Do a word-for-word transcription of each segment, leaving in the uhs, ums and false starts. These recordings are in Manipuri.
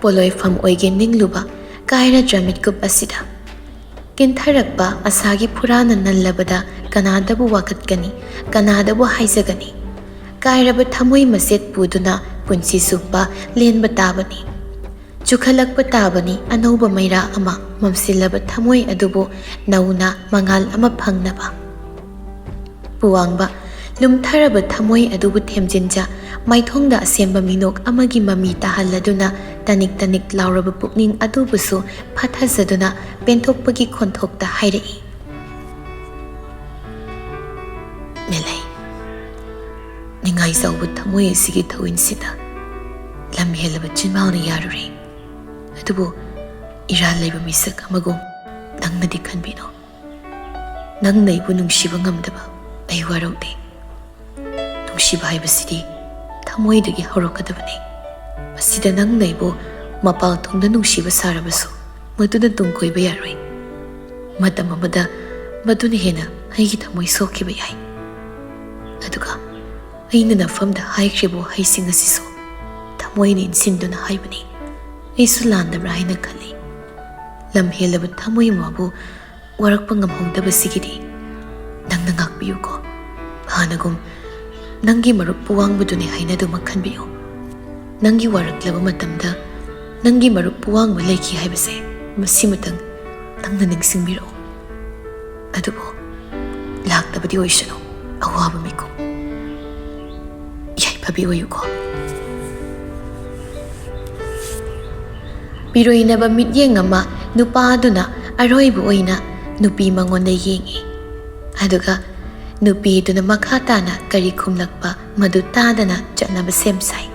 ꯄꯣꯂꯣꯏꯐꯝ ꯑꯣꯏꯒꯦ ꯅꯤꯡꯂꯨꯕ ꯀꯥꯏꯔꯗ꯭ꯔ ꯃꯤꯠꯀꯨꯞ ꯑꯁꯤꯗ꯫ ꯀꯤꯟꯊꯔꯛꯄ ꯑꯁꯥꯒꯤ ꯐꯨꯔꯥꯅ ꯅꯜꯂꯕꯗ ꯀꯅꯥꯗꯕꯨ ꯋꯥꯀꯠꯀꯅꯤ, ꯀꯅꯥꯗꯕꯨ ꯍꯥꯏꯖꯒꯅꯤ? ꯀꯥꯏꯔꯕ ꯊꯃꯣꯏ ꯃꯆꯦꯠ ꯄꯨꯗꯨꯅ ꯄꯨꯟꯁꯤ ꯆꯨꯞꯄ ꯂꯦꯟꯕ ꯇꯥꯕꯅꯤ꯫ ꯆꯨꯈꯠꯂꯛꯄ ꯇꯥꯕꯅꯤ ꯑꯅꯧꯕ ꯃꯩꯔꯥ ꯑꯃ, ꯃꯝꯁꯤꯜꯂꯕ ꯊꯃꯣꯏ ꯑꯗꯨꯕꯨ ꯅꯧꯅ ꯃꯉꯥꯜ ꯑꯃ ꯐꯪꯅꯕ꯫ ꯄꯨꯋꯥꯡꯕ, ꯂꯨꯝꯊꯔꯕ ꯊꯃꯣꯏ ꯑꯗꯨꯕꯨ ꯊꯦꯝꯖꯤꯟꯖ, ꯃꯥꯏꯊꯣꯡꯗ ꯑꯁꯦꯝꯕ ꯃꯤꯅꯣꯛ ꯑꯃꯒꯤ ꯃꯃꯤ ꯇꯥꯍꯜꯂꯗꯨꯅ ꯇꯅꯤꯛ ꯇꯅꯤꯛ ꯂꯥꯎꯔꯕ ꯄꯨꯛꯅꯤꯡ ꯑꯗꯨꯕꯨꯁꯨ ꯐꯥꯊꯖꯗꯨꯅ ꯄꯦꯟꯊꯣꯛꯄꯒꯤ ꯈꯣꯟꯊꯣꯛꯇ ꯍꯥꯏꯔꯛꯏ꯫ ꯃꯦꯂꯩ, ꯅꯤꯡꯉꯥꯏ ꯆꯥꯎꯕ ꯊꯃꯣꯏ ꯑꯁꯤꯒꯤ ꯊꯧꯋꯤꯟꯁꯤꯗ ꯂꯝ ꯍꯦꯜꯂꯕ ꯆꯤꯟꯕꯥꯜꯅ ꯌꯥꯔꯨꯔꯦ꯫ ꯑꯗꯨꯕꯨ ꯏꯔꯥꯜ ꯂꯩꯕ ꯃꯤꯁꯛ ꯑꯃꯒꯨꯝ ꯅꯪꯅꯗꯤ ꯈꯟꯕꯤꯅꯣ꯫ ꯅꯪꯅ ꯑꯩꯕꯨ ꯅꯨꯡꯁꯤꯕ ꯉꯝꯗꯕ ꯑꯩ ꯋꯥꯔꯧꯗꯦ꯫ ꯅꯨꯡꯁꯤꯕ ꯍꯥꯏꯕꯁꯤꯗꯤ ꯊꯃꯣꯏꯗꯒꯤ ꯍꯧꯔꯛꯀꯗꯕꯅꯤ꯫ ꯃꯁꯤꯗ ꯅꯪꯅ ꯑꯩꯕꯨ ꯃꯄꯥꯜ ꯊꯣꯡꯗ ꯅꯨꯡꯁꯤꯕ ꯁꯥꯔꯕꯁꯨ, ꯃꯗꯨꯅ ꯇꯨꯡ ꯀꯣꯏꯕ ꯌꯥꯔꯣꯏ꯫ ꯃꯇꯝ ꯑꯃꯗ ꯃꯗꯨꯅ ꯍꯦꯟꯅ ꯑꯩꯒꯤ ꯊꯃꯣꯏ ꯁꯣꯛꯈꯤꯕ ꯌꯥꯏ꯫ ꯑꯗꯨꯒ ꯑꯩꯅ ꯅꯐꯝꯗ ꯍꯥꯏꯈ꯭ꯔꯤꯕ ꯋꯥꯍꯩꯁꯤꯡ ꯑꯁꯤꯁꯨ ꯊꯃꯣꯏꯅ ꯏꯟꯁꯤꯟꯗꯨꯅ ꯍꯥꯏꯕꯅꯤ꯫ ꯑꯩꯁꯨ ꯂꯥꯟꯗꯕ꯭ꯔꯥ ꯍꯥꯏꯅ ꯈꯜꯂꯤ꯫ ꯂꯝ ꯍꯦꯜꯂꯕ ꯊꯃꯣꯏ ꯑꯃꯕꯨ ꯋꯥꯔꯛꯄ ꯉꯝꯍꯧꯗꯕꯁꯤꯒꯤꯗꯤ ꯅꯪꯅ ꯉꯥꯛꯄꯤꯌꯨꯀꯣ꯫ ꯍꯥꯟꯅꯒꯨꯝ ꯅꯪꯒꯤ ꯃꯔꯨꯞ ꯄꯨꯋꯥꯡꯕꯗꯨꯅꯤ ꯍꯥꯏꯅ ꯑꯗꯨꯃꯛ ꯈꯟꯕꯤꯌꯨ꯫ ꯅꯪꯒꯤ ꯋꯥꯔꯛꯂꯕ ꯃꯇꯝꯗ ꯅꯪꯒꯤ ꯃꯔꯨꯞ ꯄꯨꯋꯥꯡꯕ ꯂꯩꯈꯤ ꯍꯥꯏꯕꯁꯦ ꯃꯁꯤꯃꯇꯪ ꯅꯪꯅ ꯅꯤꯡꯁꯤꯡꯕꯤꯔꯛꯎ꯫ ꯑꯗꯨꯕꯨ ꯂꯥꯛꯇꯕꯗꯤ ꯑꯣꯏꯁꯅꯨ ꯑꯋꯥꯕ ꯃꯤꯀꯨꯞ꯫ ꯌꯥꯏꯐꯕꯤ ꯑꯣꯏꯌꯨꯀꯣ꯫ ꯄꯤꯔꯣꯏꯅꯕ ꯃꯤꯠꯌꯦꯡ ꯑꯃ ꯅꯨꯄꯥ ꯑꯗꯨꯅ ꯑꯔꯣꯏꯕ ꯑꯣꯏꯅ ꯅꯨꯄꯤ ꯃꯉꯣꯟꯗ ꯌꯦꯡꯏ꯫ ꯑꯗꯨꯒ ꯅꯨꯄꯤ ꯑꯗꯨꯅ ꯃꯈꯥ ꯇꯥꯅ ꯀꯔꯤ ꯈꯨꯝꯂꯛꯄ ꯃꯗꯨ ꯇꯥꯗꯅ ꯆꯠꯅꯕ ꯁꯦꯝ ꯁꯥꯏ꯫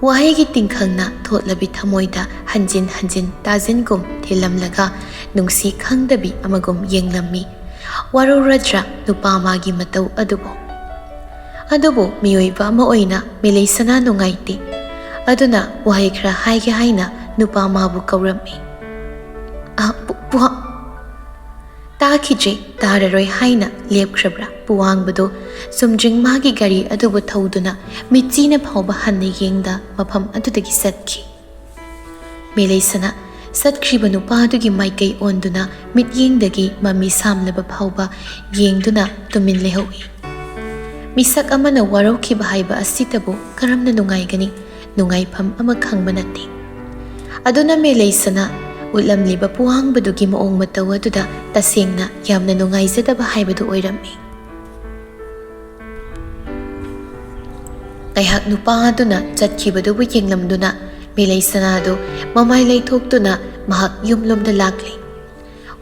ꯋꯥꯍꯩꯒꯤ ꯇꯤꯡꯈꯪꯅ ꯊꯣꯠꯂꯕꯤ ꯊꯃꯣꯏꯗ ꯍꯟꯖꯤꯟ ꯍꯟꯖꯤꯟ ꯇꯥꯁꯤꯟꯒꯨꯝ ꯊꯤꯜꯂꯝꯂꯒ ꯅꯨꯡꯁꯤ ꯈꯪꯗꯕꯤ ꯑꯃꯒꯨꯝ ꯌꯦꯡꯂꯝꯃꯤ꯫ ꯋꯥꯔꯧꯔꯗ꯭ꯔꯥ ꯅꯨꯄꯥ ꯃꯥꯒꯤ ꯃꯇꯧ ꯑꯗꯨꯕꯨ? ꯑꯗꯨꯕꯨ ꯃꯤꯑꯣꯏꯕ ꯑꯃ ꯑꯣꯏꯅ ꯃꯤꯂꯩꯁꯅꯥ ꯅꯨꯡꯉꯥꯏꯇꯦ꯫ ꯑꯗꯨꯅ ꯋꯥꯍꯩ ꯈꯔ ꯍꯥꯏꯒꯦ ꯍꯥꯏꯅ ꯅꯨꯄꯥ ꯃꯥꯕꯨ ꯀꯧꯔꯝꯃꯤ꯫ "ꯑ, ꯄꯨ-, ꯄꯨꯍ-," ꯇꯥꯈꯤꯗ꯭ꯔꯦ, ꯇꯥꯔꯔꯣꯏ ꯍꯥꯏꯅ ꯂꯦꯞꯈ꯭ꯔꯕ꯭ꯔꯥ ꯄꯨꯋꯥꯡꯕꯗꯨ ꯆꯨꯝꯗ꯭ꯔꯤꯡ ꯃꯥꯒꯤ ꯒꯥꯔꯤ ꯑꯗꯨꯕꯨ ꯊꯧꯗꯨꯅ ꯃꯤꯠꯆꯤꯅ ꯐꯥꯎꯕ ꯍꯟꯅ ꯌꯦꯡꯗ ꯃꯐꯝ ꯑꯗꯨꯗꯒꯤ ꯆꯠꯈꯤ꯫ ꯃꯦꯂꯩꯁꯅꯥ ꯆꯠꯈ꯭ꯔꯤꯕ ꯅꯨꯄꯥꯗꯨꯒꯤ ꯃꯥꯏꯀꯩ ꯑꯣꯟꯗꯨꯅ ꯃꯤꯠꯌꯦꯡꯗꯒꯤ ꯃꯃꯤ ꯁꯥꯝꯂꯕ ꯐꯥꯎꯕ ꯌꯦꯡꯗꯨꯅ ꯇꯨꯃꯤꯟ ꯂꯩꯍꯧꯏ꯫ ꯃꯤꯁꯛ ꯑꯃꯅ ꯋꯥꯔꯧꯈꯤꯕ ꯍꯥꯏꯕ ꯑꯁꯤꯇꯕꯨ ꯀꯔꯝꯅ ꯅꯨꯡꯉꯥꯏꯒꯅꯤ? ꯅꯨꯡꯉꯥꯏꯐꯝ ꯑꯃ ꯈꯪꯕ ꯅꯠꯇꯦ꯫ ꯑꯗꯨꯅ ꯃꯦꯂꯩꯁꯅꯥ ꯎꯠꯂꯝꯂꯤꯕ ꯄꯨꯋꯥꯡꯕꯗꯨꯒꯤ ꯃꯑꯣꯡ ꯃꯇꯧ ꯑꯗꯨꯗ ꯇꯁꯦꯡꯅ ꯌꯥꯝꯅ ꯅꯨꯡꯉꯥꯏꯖꯗꯕ ꯍꯥꯏꯕꯗꯨ ꯑꯣꯏꯔꯝꯃꯤ꯫ ꯉꯥꯏꯍꯥꯛ ꯅꯨꯄꯥ ꯑꯗꯨꯅ ꯆꯠꯈꯤꯕꯗꯨꯕꯨ ꯌꯦꯡꯂꯝꯗꯨꯅ ꯃꯦꯂꯩꯁꯅꯥꯗꯨ ꯃꯃꯥꯏ ꯂꯩꯊꯣꯛꯇꯨꯅ ꯃꯍꯥꯛ ꯌꯨꯝꯂꯣꯝꯗ ꯂꯥꯛꯂꯤ꯫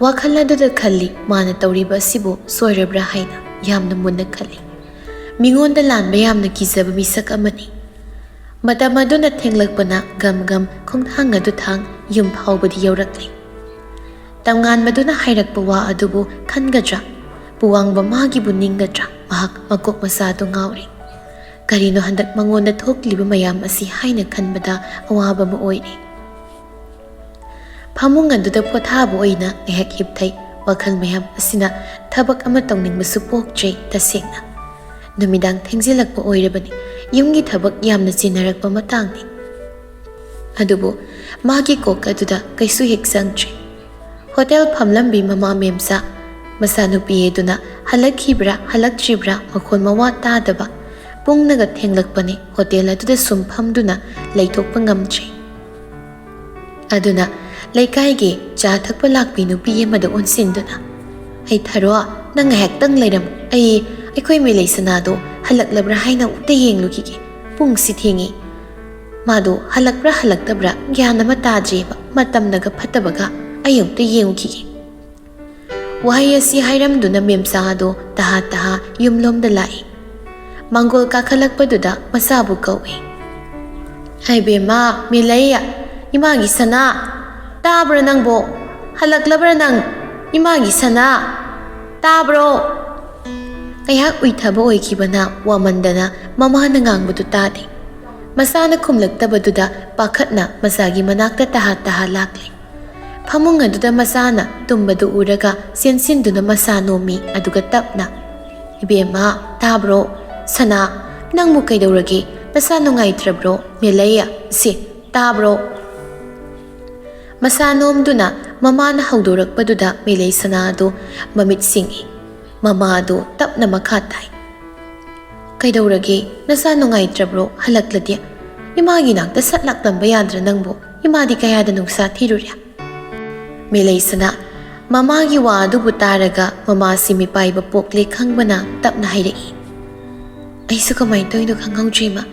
ꯋꯥꯈꯜ ꯑꯗꯨꯗ ꯈꯜꯂꯤ, ꯃꯥꯅ ꯇꯧꯔꯤꯕ ꯑꯁꯤꯕꯨ ꯁꯣꯏꯔꯕ꯭ꯔꯥ ꯍꯥꯏꯅ ꯌꯥꯝꯅ ꯃꯨꯟꯅ ꯈꯜꯂꯤ꯫ ꯃꯤꯉꯣꯟꯗ ꯂꯥꯟꯕ ꯌꯥꯝꯅ ꯀꯤꯖꯕ ꯃꯤꯁꯛ ꯑꯃꯅꯤ꯫ ꯃꯇꯝ ꯑꯗꯨꯅ ꯊꯦꯡꯂꯛꯄꯅ ꯒꯝ ꯒꯝ ꯈꯣꯡꯊꯥꯡ ꯑꯗꯨ ꯊꯥꯡ ꯌꯨꯝ ꯐꯥꯎꯕꯗꯤ ꯌꯧꯔꯛꯂꯤ꯫ ꯇꯝꯉꯥꯟꯕꯗꯨꯅ ꯍꯥꯏꯔꯛꯄ ꯋꯥ ꯑꯗꯨꯕꯨ ꯈꯟꯒꯗ꯭ꯔꯥ? ꯄꯨꯋꯥꯡꯕ ꯃꯥꯒꯤꯕꯨ ꯅꯤꯡꯒꯗ꯭ꯔꯥ? ꯃꯍꯥꯛ ꯃꯀꯣꯛ ꯃꯆꯥꯗꯨ ꯉꯥꯎꯔꯤ꯫ ꯀꯔꯤꯅꯣ ꯍꯟꯗꯛ ꯃꯉꯣꯟꯗ ꯊꯣꯛꯂꯤꯕ ꯃꯌꯥꯝ ꯑꯁꯤ ꯍꯥꯏꯅ ꯈꯟꯕꯗ ꯑꯋꯥꯕ ꯑꯃ ꯑꯣꯏꯔꯤ꯫ ꯐꯃꯨꯡ ꯑꯗꯨꯗ ꯄꯣꯊꯥꯕ ꯑꯣꯏꯅ ꯉꯥꯏꯍꯥꯛ ꯍꯤꯞꯊꯩ꯫ ꯋꯥꯈꯜ ꯃꯌꯥꯝ ꯑꯁꯤꯅ ꯊꯕꯛ ꯑꯃ ꯇꯧꯅꯤꯡꯕꯁꯨ ꯄꯣꯛꯇ꯭ꯔꯦ ꯇꯁꯦꯡꯅ꯫ ꯅꯨꯃꯤꯗꯥꯡ ꯊꯦꯡꯖꯤꯜꯂꯛꯄ ꯑꯣꯏꯔꯕꯅꯤ꯫ ꯌꯨꯝꯒꯤ ꯊꯕꯛ ꯌꯥꯝꯅ ꯆꯤꯟꯅꯔꯛꯄ ꯃꯇꯥꯡꯅꯤ꯫ ꯑꯗꯨꯕꯨ ꯃꯥꯒꯤ ꯀꯣꯛ ꯑꯗꯨꯗ ꯀꯩꯁꯨ ꯍꯦꯛ ꯆꯪꯗ꯭ꯔꯤ꯫ ꯍꯣꯇꯦꯜ ꯐꯝꯂꯝꯕꯤ ꯃꯃꯥ ꯃꯦꯝꯆꯥ, ꯃꯆꯥꯅꯨꯄꯤ ꯑꯗꯨꯅ ꯍꯜꯂꯛꯈꯤꯕ꯭ꯔꯥ ꯍꯜꯂꯛꯇ꯭ꯔꯤꯕ꯭ꯔꯥ ꯃꯈꯣꯟ ꯃꯋꯥ ꯇꯥꯗꯕ꯫ ꯄꯨꯡꯅꯒ ꯊꯦꯡꯂꯛꯄꯅꯤ, ꯍꯣꯇꯦꯜ ꯑꯗꯨꯗ ꯁꯨꯝ ꯐꯝꯗꯨꯅ ꯂꯩꯊꯣꯛꯄ ꯉꯝꯗ꯭ꯔꯤ꯫ ꯑꯗꯨꯅ ꯂꯩꯀꯥꯏꯒꯤ ꯆꯥ ꯊꯛꯄ ꯂꯥꯛꯄꯤ ꯅꯨꯄꯤ ꯑꯃꯗ ꯑꯣꯟꯁꯤꯟꯗꯨꯅ, "ꯑꯩ ꯊꯔꯣ, ꯅꯪ ꯉꯥꯏꯍꯥꯛꯇꯪ ꯂꯩꯔꯝꯃꯨ꯫ ꯑꯩ ꯑꯩꯈꯣꯏ ꯃꯦꯂꯩꯁꯅꯥꯗꯣ ꯍꯜꯂꯛꯂꯕ꯭ꯔꯥ ꯍꯥꯏꯅ ꯑꯃꯨꯛꯇ ꯌꯦꯡꯂꯨꯈꯤꯒꯦ꯫ ꯄꯨꯡꯁꯤ ꯊꯦꯡꯉꯤ꯫ ꯃꯥꯗꯣ ꯍꯜꯂꯛꯄ꯭ꯔꯥ ꯍꯜꯂꯛꯇꯕ꯭ꯔꯥ ꯒ꯭ꯌꯥꯟ ꯑꯃ ꯇꯥꯗ꯭ꯔꯤꯕ꯫ ꯃꯇꯝꯅꯒ ꯐꯠꯇꯕꯒ꯫ ꯑꯩ ꯑꯃꯨꯛꯇ ꯌꯦꯡꯉꯨꯈꯤꯒꯦ꯫" ꯋꯥꯍꯩ ꯑꯁꯤ ꯍꯥꯏꯔꯝꯗꯨꯅ ꯃꯦꯝꯆꯥ ꯑꯗꯣ ꯇꯍꯥ ꯇꯍꯥ ꯌꯨꯝꯂꯣꯝꯗ ꯂꯥꯛꯏ꯫ ꯃꯥꯡꯒꯣꯜ ꯀꯥꯈꯠꯂꯛꯄꯗꯨꯗ ꯃꯆꯥꯕꯨ ꯀꯧꯏ꯫ "ꯍꯥꯏꯕꯦꯝꯃ, ꯃꯦꯂꯩ, ꯏꯃꯥꯒꯤ ꯁꯅꯥ, ꯇꯥꯕ꯭ꯔꯥ ꯅꯪꯕꯣ? ꯍꯜꯂꯛꯂꯕ꯭ꯔꯥ ꯅꯪ? ꯏꯃꯥꯒꯤ ꯁꯅꯥ, ꯇꯥꯕ꯭ꯔꯣ?" ꯉꯥꯏꯍꯥꯛ ꯎꯏꯊꯕ ꯑꯣꯏꯈꯤꯕꯅ ꯋꯥꯃꯟꯗꯅ ꯃꯃꯥꯅ ꯉꯥꯡꯕꯗꯨ ꯇꯥꯗꯦ꯫ ꯃꯆꯥꯅ ꯈꯨꯝꯂꯛꯇꯕꯗꯨꯗ ꯄꯥꯈꯠꯅ ꯃꯆꯥꯒꯤ ꯃꯅꯥꯛꯇ ꯇꯍꯥ ꯇꯍꯥ ꯂꯥꯛꯂꯦ꯫ ꯐꯃꯨꯡ ꯑꯗꯨꯗ ꯃꯆꯥꯅ ꯇꯨꯝꯕꯗꯨ ꯎꯔꯒ ꯆꯦꯟꯁꯤꯟꯗꯨꯅ ꯃꯆꯥ ꯅꯣꯝꯃꯤ, ꯑꯗꯨꯒ ꯇꯞꯅ, "ꯏꯕꯦꯝꯃ, ꯇꯥꯕ꯭ꯔꯣ? ꯁꯅꯥ, ꯅꯪꯕꯨ ꯀꯩꯗꯧꯔꯒꯦ? ꯅꯁꯥ ꯅꯨꯡꯉꯥꯏꯇ꯭ꯔꯕ꯭ꯔꯣ? ꯃꯦꯂꯩ, ꯁꯦ, ꯇꯥꯕ꯭ꯔꯣ?" ꯃꯁꯥ ꯅꯣꯝꯗꯨꯅ ꯃꯃꯥꯅ ꯍꯧꯗꯣꯔꯛꯄꯗꯨꯗ ꯃꯦꯂꯩꯁꯅꯥ ꯑꯗꯨ ꯃꯃꯤꯠ ꯁꯤꯡꯏ꯫ ꯃꯃꯥ ꯑꯗꯨ ꯇꯞꯅ ꯃꯈꯥ ꯇꯥꯏ꯫ "ꯀꯩꯗꯧꯔꯒꯦ? ꯅꯁꯥ ꯅꯨꯡꯉꯥꯏꯇ꯭ꯔꯕ꯭ꯔꯣ? ꯍꯜꯂꯛꯂꯗꯤ ꯏꯃꯥꯒꯤ ꯅꯥꯛꯇ ꯁꯠ ꯂꯥꯛꯂꯝꯕ ꯌꯥꯗ꯭ꯔꯥ ꯅꯪꯕꯨ? ꯏꯃꯥꯗꯤ ꯀꯌꯥꯗ ꯅꯨꯡꯁꯥ ꯊꯤꯔꯨꯔꯦ?" ꯃꯦꯂꯩꯁꯅꯥ ꯃꯃꯥꯒꯤ ꯋꯥ ꯑꯗꯨꯕꯨ ꯇꯥꯔꯒ ꯃꯃꯥꯁꯤ ꯃꯤꯄꯥꯏꯕ ꯄꯣꯛꯂꯦ ꯈꯪꯕꯅ ꯇꯞꯅ ꯍꯥꯏꯔꯛꯏ꯫ "ꯑꯩꯁꯨ ꯀꯃꯥꯏꯅ ꯇꯧꯔꯤꯅꯣ ꯈꯪꯍꯧꯗ꯭ꯔꯦ ꯏꯃꯥ꯫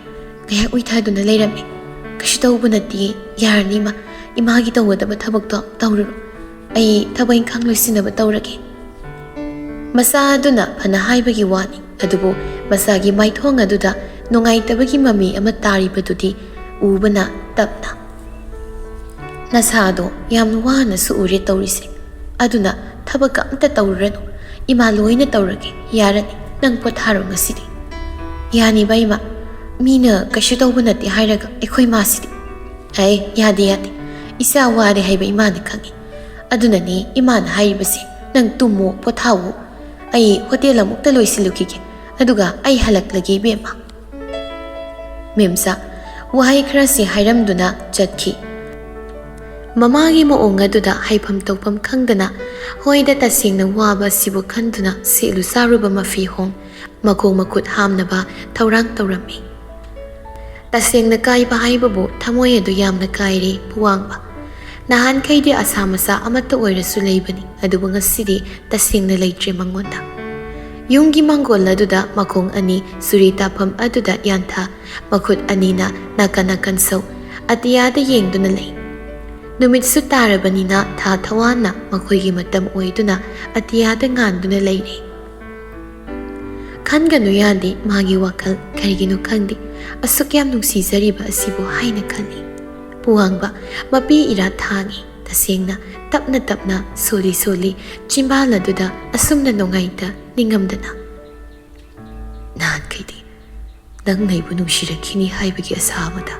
ꯉꯥꯏꯍꯥꯛ ꯎꯏꯊꯗꯨꯅ ꯂꯩꯔꯝꯃꯦ꯫ ꯀꯩꯁꯨ ꯇꯧꯕ ꯅꯠꯇꯦ, ꯌꯥꯔꯅꯤ ꯏꯃꯥ꯫ ꯏꯃꯥꯒꯤ ꯇꯧꯒꯗꯕ ꯊꯕꯛꯇꯣ ꯇꯧꯔꯨꯔꯣ꯫ ꯑꯩ ꯊꯕꯛ ꯏꯪꯈꯥꯡ ꯂꯣꯏꯁꯤꯟꯅꯕ ꯇꯧꯔꯒꯦ꯫" ꯃꯆꯥ ꯑꯗꯨꯅ ꯐꯅ ꯍꯥꯏꯕꯒꯤ ꯋꯥꯅꯤ, ꯑꯗꯨꯕꯨ ꯃꯆꯥꯒꯤ ꯃꯥꯏꯊꯣꯡ ꯑꯗꯨꯗ ꯅꯨꯡꯉꯥꯏꯇꯕꯒꯤ ꯃꯃꯤ ꯑꯃ ꯇꯥꯔꯤꯕꯗꯨꯗꯤ ꯎꯕꯅ ꯇꯞꯅ, "ꯅꯁꯥꯗꯣ ꯌꯥꯝ ꯋꯥꯅꯁꯨ ꯎꯔꯦ ꯇꯧꯔꯤꯁꯦ, ꯑꯗꯨꯅ ꯊꯕꯛ ꯑꯝꯇ ꯇꯧꯔꯨꯔꯅꯨ, ꯏꯃꯥ ꯂꯣꯏꯅ ꯇꯧꯔꯒꯦ, ꯌꯥꯔꯅꯤ, ꯅꯪ ꯄꯣꯊꯥꯔꯣ ꯉꯁꯤꯗꯤ꯫" "ꯌꯥꯅꯤꯕ ꯏꯃꯥ, ꯃꯤꯅ ꯀꯩꯁꯨ ꯇꯧꯕ ꯅꯠꯇꯦ ꯍꯥꯏꯔꯒ ꯑꯩꯈꯣꯏ ꯃꯥꯁꯤꯗꯤ꯫" "ꯑꯦ, ꯌꯥꯗꯦ ꯌꯥꯗꯦ, ꯏꯆꯥ ꯋꯥꯔꯦ ꯍꯥꯏꯕ ꯏꯃꯥꯅ ꯈꯪꯉꯤ꯫ ꯑꯗꯨꯅꯅꯦ ꯏꯃꯥꯅ ꯍꯥꯏꯔꯤꯕꯁꯦ, ꯅꯪ ꯇꯨꯝꯃꯣ, ꯄꯣꯊꯥꯋꯣ꯫ ꯑꯩ ꯍꯣꯇꯦꯜ ꯑꯃꯨꯛꯇ ꯂꯣꯏꯁꯤꯜꯂꯨꯈꯤꯒꯦ, ꯑꯗꯨꯒ ꯑꯩ ꯍꯜꯂꯛꯂꯒꯦ ꯏꯕꯦꯝꯃ꯫" ꯃꯦꯝꯆꯥ ꯋꯥꯍꯩ ꯈꯔꯁꯤ ꯍꯥꯏꯔꯝꯗꯨꯅ ꯆꯠꯈꯤ꯫ ꯃꯃꯥꯒꯤ ꯃꯑꯣꯡ ꯑꯗꯨꯗ ꯍꯥꯏꯐꯝ ꯇꯧꯐꯝ ꯈꯪꯗꯅ, ꯍꯣꯏꯗ, ꯇꯁꯦꯡꯅ ꯋꯥꯕ ꯑꯁꯤꯕꯨ ꯈꯟꯗꯨꯅ ꯁꯦꯠꯂꯨ ꯆꯥꯔꯨꯕ ꯃꯐꯤ ꯍꯣꯡ, ꯃꯈꯣꯡ ꯃꯈꯨꯠ ꯍꯥꯝꯅꯕ ꯊꯧꯔꯥꯡ ꯇꯧꯔꯝꯃꯤ꯫ ꯇꯁꯦꯡꯅ ꯀꯥꯏꯕ ꯍꯥꯏꯕꯕꯨ ꯊꯃꯣꯏ ꯑꯗꯨ ꯌꯥꯝꯅ ꯀꯥꯏꯔꯦ ꯄꯨꯋꯥꯡꯕ꯫ ꯅꯍꯥꯟꯈꯩꯗꯤ ꯑꯁꯥ ꯃꯆꯥ ꯑꯃꯠꯇ ꯑꯣꯏꯔꯁꯨ ꯂꯩꯕꯅꯤ, ꯑꯗꯨꯕꯨ ꯉꯁꯤꯗꯤ ꯇꯁꯦꯡꯅ ꯂꯩꯇ꯭ꯔꯦ ꯃꯉꯣꯟꯗ꯫ ꯌꯨꯝꯒꯤ ꯃꯥꯡꯒꯣꯜ ꯑꯗꯨꯗ ꯃꯈꯣꯡ ꯑꯅꯤ ꯆꯨꯔꯤ ꯇꯥꯐꯝ ꯑꯗꯨꯗ ꯌꯥꯟꯊ, ꯃꯈꯨꯠ ꯑꯅꯤꯅ ꯅꯥꯀꯟ ꯅꯥꯀꯟ ꯁꯧ, ꯑꯇꯤꯌꯥꯗ ꯌꯦꯡꯗꯨꯅ ꯂꯩ꯫ ꯅꯨꯃꯤꯠꯁꯨ ꯇꯥꯔꯕꯅꯤꯅ ꯊꯥ ꯊꯋꯥꯟꯅ ꯃꯈꯣꯏꯒꯤ ꯃꯇꯝ ꯑꯣꯏꯗꯨꯅ ꯑꯇꯤꯌꯥꯗ ꯉꯥꯟꯗꯨꯅ ꯂꯩꯔꯦ꯫ ꯈꯟꯒꯅꯨ ꯌꯥꯗꯦ ꯃꯥꯒꯤ ꯋꯥꯈꯜ, ꯀꯔꯤꯒꯤꯅꯣ ꯈꯪꯗꯦ, ꯑꯁꯨꯛ ꯌꯥꯝ ꯅꯨꯡꯁꯤꯖꯔꯤꯕ ꯑꯁꯤꯕꯨ ꯍꯥꯏꯅ ꯈꯜꯂꯤ꯫ ꯄꯨꯋꯥꯡꯕ ꯃꯄꯤ ꯏꯔꯥ ꯊꯥꯡꯉꯤ꯫ ꯇꯁꯦꯡꯅ ꯇꯞꯅ ꯇꯞꯅ, ꯁꯣꯜꯂꯤ ꯁꯣꯜꯂꯤ, ꯆꯤꯝꯕꯥꯜ ꯑꯗꯨꯗ ꯑꯁꯨꯝꯅ ꯅꯨꯡꯉꯥꯏꯇ ꯅꯤꯡꯉꯝꯗꯅ꯫ "ꯅꯍꯥꯟꯈꯩꯗꯤ ꯅꯪ ꯑꯩꯕꯨ ꯅꯨꯡꯁꯤꯔꯛꯈꯤꯅꯤ ꯍꯥꯏꯕꯒꯤ ꯑꯁꯥ ꯑꯃꯗ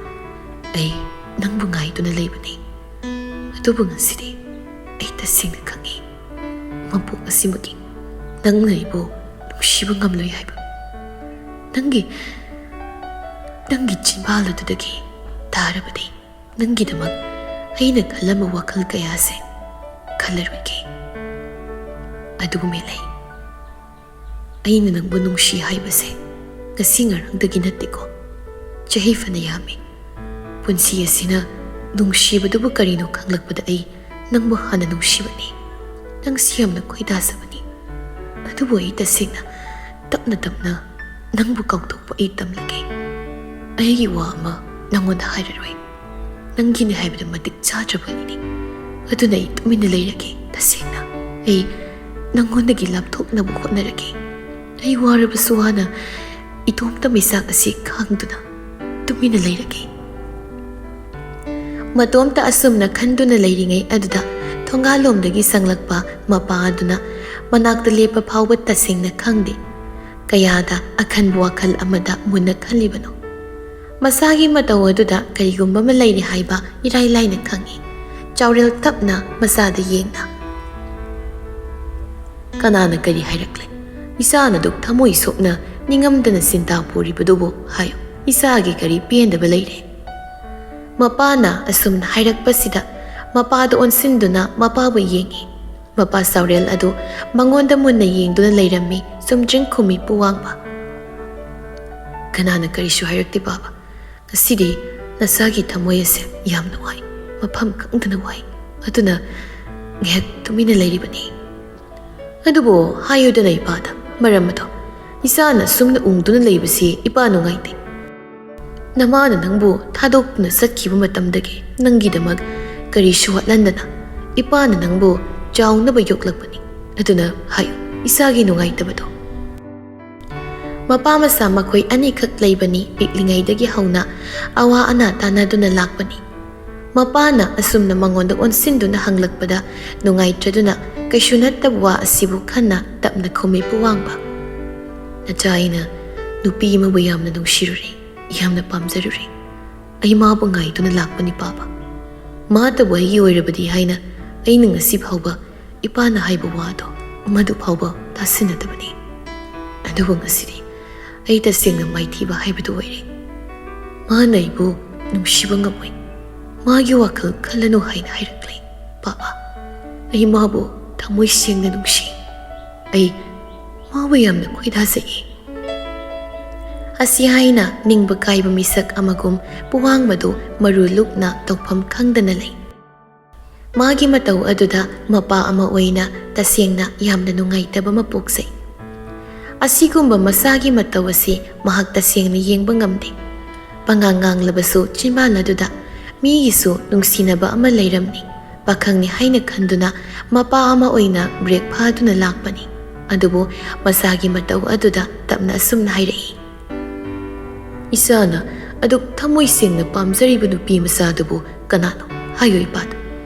ꯑꯩ ꯅꯪꯕꯨ ꯉꯥꯏꯗꯨꯅ ꯂꯩꯕꯅꯤ꯫ ꯑꯗꯨꯕꯨ ꯉꯁꯤꯗꯤ ꯑꯩ ꯇꯁꯦꯡꯅ ꯈꯪꯏ, ꯃꯄꯣꯛ ꯑꯁꯤꯃꯒꯤ ꯅꯪꯅ ꯑꯩꯕꯨ ꯅꯨꯡꯁꯤꯕ ꯉꯝꯂꯣꯏ ꯍꯥꯏꯕ꯫ ꯅꯪꯒꯤ, ꯅꯪꯒꯤ ꯆꯤꯟꯕꯥꯜ ꯑꯗꯨꯗꯒꯤ ꯇꯥꯔꯕꯗꯤ ꯅꯪꯒꯤꯗꯃꯛ ꯑꯩꯅ ꯈꯜꯂꯝꯕ ꯋꯥꯈꯜ ꯀꯌꯥꯁꯦ ꯈꯜꯂꯔꯣꯏꯒꯦ꯫ ꯑꯗꯨꯕꯨ ꯃꯦꯂꯩ, ꯑꯩꯅ ꯅꯪꯕꯨ ꯅꯨꯡꯁꯤ ꯍꯥꯏꯕꯁꯦ ꯉꯁꯤ ꯉꯔꯥꯡꯗꯒꯤ ꯅꯠꯇꯦꯀꯣ꯫ ꯆꯍꯤ ꯐꯅ ꯌꯥꯝꯃꯤ꯫ ꯄꯨꯟꯁꯤ ꯑꯁꯤꯅ ꯅꯨꯡꯁꯤꯕꯗꯨꯕꯨ ꯀꯔꯤꯅꯣ ꯈꯪꯂꯛꯄꯗ ꯑꯩ ꯅꯪꯕꯨ ꯍꯥꯟꯅ ꯅꯨꯡꯁꯤꯕꯅꯤ꯫ ꯅꯪꯁꯤ ꯌꯥꯝꯅ ꯈꯣꯏꯗꯥꯖꯕꯅꯤ꯫ ꯑꯗꯨꯕꯨ ꯑꯩ ꯇꯁꯦꯡꯅ ꯇꯞꯅ ꯇꯞꯅ ꯅꯪꯕꯨ ꯀꯥꯎꯊꯣꯛꯄ ꯑꯩ ꯇꯝꯂꯒꯦ꯫ ꯑꯩꯒꯤ ꯋꯥ ꯑꯃ ꯅꯪꯉꯣꯟꯗ ꯍꯥꯏꯔꯔꯣꯏ꯫ ꯅꯪꯒꯤꯅꯤ ꯍꯥꯏꯕꯗ ꯃꯇꯤꯛ ꯆꯥꯗ꯭ꯔꯕ ꯑꯩꯅꯤ꯫ ꯑꯗꯨꯅ ꯑꯩ ꯇꯨꯃꯤꯟꯅ ꯂꯩꯔꯒꯦ꯫ ꯇꯁꯦꯡꯅ ꯑꯩ ꯅꯪꯉꯣꯟꯗꯒꯤ ꯂꯥꯞꯊꯣꯛꯅꯕ ꯍꯣꯠꯅꯔꯒꯦ꯫ ꯑꯩ ꯋꯥꯔꯕꯁꯨ ꯋꯥꯅ ꯏꯇꯣꯝꯇ ꯃꯩꯁꯥꯛ ꯑꯁꯤ ꯈꯥꯡꯗꯨꯅ ꯇꯨꯃꯤꯟꯅ ꯂꯩꯔꯒꯦ꯫ ꯃꯇꯣꯝꯇ ꯑꯁꯨꯝꯅ ꯈꯟꯗꯨꯅ ꯂꯩꯔꯤꯉꯩ ꯑꯗꯨꯗ ꯊꯣꯡꯒꯥꯜꯂꯣꯝꯗꯒꯤ ꯆꯪꯂꯛꯄ ꯃꯄꯥ ꯑꯗꯨꯅ ꯃꯅꯥꯛꯇ ꯂꯦꯞꯄ ꯐꯥꯎꯕ ꯇꯁꯦꯡꯅ ꯈꯪꯗꯦ꯫ ꯀꯌꯥꯗ ꯑꯈꯟꯕ ꯋꯥꯈꯜ ꯑꯃꯗ ꯃꯨꯟꯅ ꯈꯜꯂꯤꯕꯅꯣ꯫ ꯃꯁꯥꯒꯤ ꯃꯇꯧ ꯑꯗꯨꯗ ꯀꯔꯤꯒꯨꯝꯕ ꯑꯃ ꯂꯩꯔꯦ ꯍꯥꯏꯕ ꯏꯔꯥꯏ ꯂꯥꯏꯅ ꯈꯪꯏ꯫ ꯆꯥꯎꯔꯦꯜ ꯇꯞꯅ ꯃꯆꯥꯗ ꯌꯦꯡꯅ, "ꯀꯅꯥꯅ ꯀꯔꯤ ꯍꯥꯏꯔꯛꯂꯦ? ꯏꯆꯥꯅ ꯑꯗꯨꯛ ꯊꯃꯣꯏ ꯁꯣꯛꯅ ꯅꯤꯡꯉꯝꯗꯅ ꯆꯤꯟꯇꯥ ꯄꯨꯔꯤꯕꯗꯨꯕꯨ ꯍꯥꯏꯌꯨ꯫ ꯏꯆꯥꯒꯤ ꯀꯔꯤ ꯄꯦꯟꯗꯕ ꯂꯩꯔꯦ?" ꯃꯄꯥꯅ ꯑꯁꯨꯝꯅ ꯍꯥꯏꯔꯛꯄꯁꯤꯗ ꯃꯄꯥꯗ ꯑꯣꯟꯁꯤꯟꯗꯨꯅ ꯃꯄꯥꯕꯨ ꯌꯦꯡꯏ꯫ ꯃꯄꯥ ꯆꯥꯎꯔꯦꯜ ꯑꯗꯨ ꯃꯉꯣꯟꯗ ꯃꯨꯟꯅ ꯌꯦꯡꯗꯨꯅ ꯂꯩꯔꯝꯃꯤ꯫ ꯆꯨꯝꯗ꯭ꯔꯤꯡ ꯈꯨꯝꯃꯤ ꯄꯨꯋꯥꯡꯕ꯫ "ꯀꯅꯥꯅ ꯀꯔꯤꯁꯨ ꯍꯥꯏꯔꯛꯇꯦ ꯕꯥꯕꯥ꯫ ꯉꯁꯤꯗꯤ ꯅꯆꯥꯒꯤ ꯊꯃꯣꯏ ꯑꯁꯦ ꯌꯥꯝꯅ ꯋꯥꯏ꯫ ꯃꯐꯝ ꯈꯪꯗꯅ ꯋꯥꯏ꯫ ꯑꯗꯨꯅ ꯉꯥꯏꯍꯥꯛ ꯇꯨꯃꯤꯟꯅ ꯂꯩꯔꯤꯕꯅꯤ꯫" "ꯑꯗꯨꯕꯨ ꯍꯥꯏꯌꯨꯗꯅ ꯏꯄꯥꯗ ꯃꯔꯝ ꯑꯗꯣ꯫ ꯏꯆꯥꯅ ꯁꯨꯝꯅ ꯎꯪꯗꯨꯅ ꯂꯩꯕꯁꯤ ꯏꯄꯥ ꯅꯨꯡꯉꯥꯏꯇꯦ꯫ ꯅꯃꯥꯅ ꯅꯪꯕꯨ ꯊꯥꯗꯣꯛꯇꯨꯅ ꯆꯠꯈꯤꯕ ꯃꯇꯝꯗꯒꯤ ꯅꯪꯒꯤꯗꯃꯛ ꯀꯔꯤꯁꯨ ꯋꯥꯠꯍꯟꯗꯅ ꯏꯄꯥꯅ ꯅꯪꯕꯨ ꯆꯥꯎꯅꯕ ꯌꯣꯛꯂꯛꯄꯅꯤ꯫ ꯑꯗꯨꯅ ꯍꯥꯏꯌꯨ, ꯏꯆꯥꯒꯤ ꯅꯨꯡꯉꯥꯏꯇꯕꯗꯣ꯫" ꯃꯄꯥ ꯃꯆꯥ ꯃꯈꯣꯏ ꯑꯅꯤꯈꯛ ꯂꯩꯕꯅꯤ꯫ ꯄꯤꯛꯂꯤꯉꯩꯗꯒꯤ ꯍꯧꯅ ꯑꯋꯥ ꯑꯅꯥ ꯇꯥꯟꯅꯗꯨꯅ ꯂꯥꯛꯄꯅꯤ꯫ ꯃꯄꯥꯅ ꯑꯁꯨꯝꯅ ꯃꯉꯣꯟꯗ ꯑꯣꯟꯁꯤꯟꯗꯨꯅ ꯍꯪꯂꯛꯄꯗ ꯅꯨꯡꯉꯥꯏꯇ꯭ꯔꯗꯨꯅ ꯀꯩꯁꯨ ꯅꯠꯇꯕ ꯋꯥ ꯑꯁꯤꯕꯨ ꯈꯟꯅ ꯇꯞꯅ ꯈꯨꯝꯃꯤ ꯄꯨꯋꯥꯡꯕ꯫ "ꯅꯆꯥ, ꯑꯩꯅ ꯅꯨꯄꯤ ꯑꯃꯕꯨ ꯌꯥꯝꯅ ꯅꯨꯡꯁꯤꯔꯨꯔꯦ, ꯌꯥꯝꯅ ꯄꯥꯝꯖꯔꯨꯔꯦ꯫ ꯑꯩ ꯃꯥꯕꯨ ꯉꯥꯏꯗꯨꯅ ꯂꯥꯛꯄꯅꯤ ꯄꯥꯕ꯫ ꯃꯥꯇꯕꯨ ꯑꯩꯒꯤ ꯑꯣꯏꯔꯕꯗꯤ ꯍꯥꯏꯅ ꯑꯩꯅ ꯉꯁꯤ ꯐꯥꯎꯕ ꯏꯄꯥꯅ ꯍꯥꯏꯕ ꯋꯥꯗꯣ ꯃꯗꯨ ꯐꯥꯎꯕ ꯇꯥꯁꯤꯟꯅꯗꯕꯅꯤ꯫ ꯑꯗꯨꯕꯨ ꯉꯁꯤꯗꯤ ꯑꯩ ꯇꯁꯦꯡꯅ ꯃꯥꯏꯊꯤꯕ ꯍꯥꯏꯕꯗꯨ ꯑꯣꯏꯔꯦ꯫ ꯃꯥꯅ ꯑꯩꯕꯨ ꯅꯨꯡꯁꯤꯕ ꯉꯝꯃꯣꯏ꯫ ꯃꯥꯒꯤ ꯋꯥꯈꯜ ꯈꯜꯂꯅꯨ ꯍꯥꯏꯅ ꯍꯥꯏꯔꯛꯂꯦ꯫ "ꯄꯥꯕ, ꯑꯩ ꯃꯥꯕꯨ ꯊꯃꯣꯏ ꯁꯦꯡꯅ ꯅꯨꯡꯁꯤ꯫ ꯑꯩ ꯃꯥꯕꯨ ꯌꯥꯝꯅ ꯈꯣꯏꯗꯥꯖꯩ"꯫ ꯑꯁꯤ ꯍꯥꯏꯅ ꯅꯤꯡꯕ ꯀꯥꯏꯕ ꯃꯤꯁꯛ ꯑꯃꯒꯨꯝ ꯄꯨꯋꯥꯡꯕꯗꯨ ꯃꯔꯨ ꯂꯨꯛꯅ ꯇꯧꯐꯝ ꯈꯪꯗꯅ ꯂꯩ꯫ ꯃꯥꯒꯤ ꯃꯇꯧ ꯑꯗꯨꯗ ꯃꯄꯥ ꯑꯃ ꯑꯣꯏꯅ ꯇꯁꯦꯡꯅ ꯌꯥꯝꯅ ꯅꯨꯡꯉꯥꯏꯇꯕ ꯑꯃ ꯄꯣꯛꯆꯩ꯫ ꯑꯁꯤꯒꯨꯝꯕ ꯃꯆꯥꯒꯤ ꯃꯇꯧ ꯑꯁꯤ ꯃꯍꯥꯛ ꯇꯁꯦꯡꯅ ꯌꯦꯡꯕ ꯉꯝꯗꯦ꯫ ꯄꯉꯥꯡ ꯉꯥꯡꯂꯕꯁꯨ ꯆꯤꯟꯕꯥꯟ ꯑꯗꯨꯗ ꯃꯤꯒꯤꯁꯨ ꯅꯨꯡꯁꯤꯅꯕ ꯑꯃ ꯂꯩꯔꯝꯅꯤ꯫ ꯄꯥꯈꯪꯅꯤ ꯍꯥꯏꯅ ꯈꯟꯗꯨꯅ ꯃꯄꯥ ꯑꯃ ꯑꯣꯏꯅ ꯕ꯭ꯔꯦꯛ ꯐꯥꯗꯨꯅ ꯂꯥꯛꯄꯅꯤ꯫ ꯑꯗꯨꯕꯨ ꯃꯆꯥꯒꯤ ꯃꯇꯧ ꯑꯗꯨꯗ ꯇꯞꯅ ꯑꯁꯨꯝꯅ ꯍꯥꯏꯔꯛꯏ꯫ "ꯏꯆꯥꯅ ꯑꯗꯨꯛ ꯊꯃꯣꯏ ꯁꯦꯡꯅ ꯄꯥꯝꯖꯔꯤꯕ ꯅꯨꯄꯤ ꯃꯆꯥꯗꯨꯕꯨ ꯀꯅꯥꯅꯣ? ꯍꯥꯏꯌꯨ ꯏꯄꯥꯗ꯫